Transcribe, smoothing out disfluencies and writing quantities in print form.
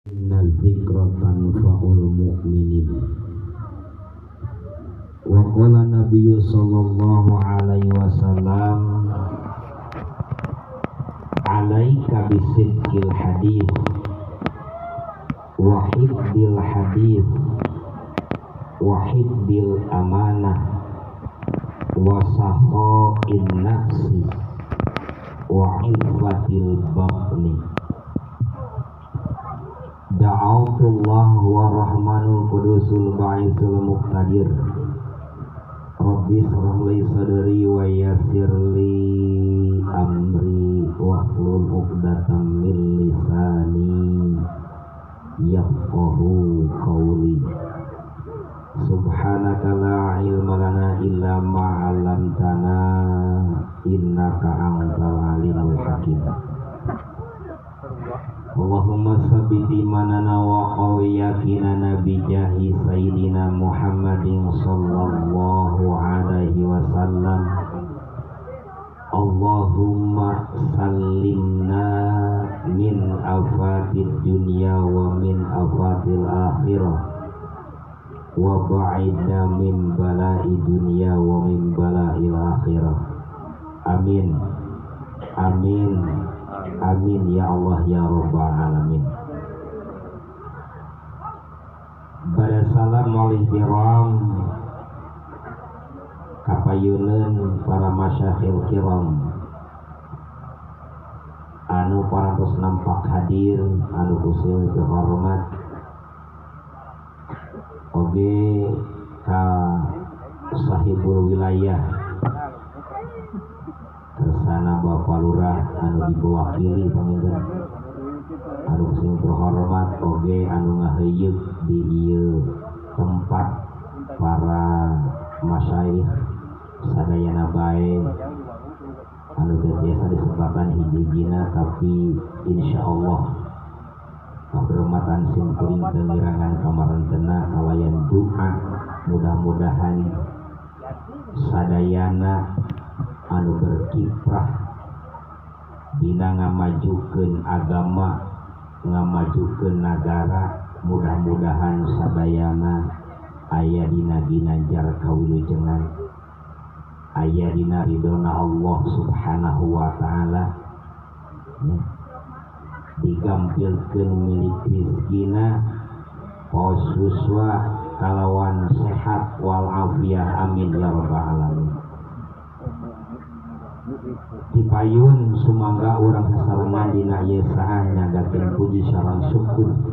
Inna dzikra tanfa'ul mu'minin. Wa qala nabiyyu sallallahu alaihi wasallam, alaika bisidqil hadits wa hifdzil hadits wa hifdzil amanah wa sakha'in nafsi wa iffatil batni. Da'autullah wa rahmanul qudusul ba'isul muqtadir. Rabbi shrah li sadri wa yassir li amri wahlul 'uqdatam min lisani yafqahu qawli. Subhanaka la ilma lana illa ma 'allamtana innaka antal alimul hakim. Allahumma sabbit imanana wa qawwi yakinana bi jahi sayyidina Muhammadin sallallahu alaihi wasallam. Allahumma sallimna min afatid dunya wa min afatil akhirah wa ba'idna min bala'i dunya wa min bala'il akhirah. Amin. Amin. Amin ya Allah ya Rabbal alamin. Pada salam wal ihtiram kapayuneun para masyakhil kiram anu parantos nampak hadir, anu kusil kehormat oge ka sahibul wilayah kersana Bapak Lurah anu diwakili panginten, anu sing terhormat oge anu ngaheuyeuk di ieu tempat para masyayikh sadayana bae anu teu biasa disebatan hiji-hijina, tapi insyaallah kahormatan sim kuring teu ngirangan kamarentena kalayan doa mudah-mudahan sadayana anu berkiprah dina ngamajukeun agama, ngamajukeun nagara, mudah-mudahan sadayana aya dina ginanjar kawilujengan, aya dina ridona Allah Subhanahu wa taala, ya. Digampilkeun milik rizkina paos yuswa kalawan sehat wal afiah, amin ya rabbal alamin. Dipayun sumangga urang sasarengan dina ieu saah nyanggakeun puji sareng syukur.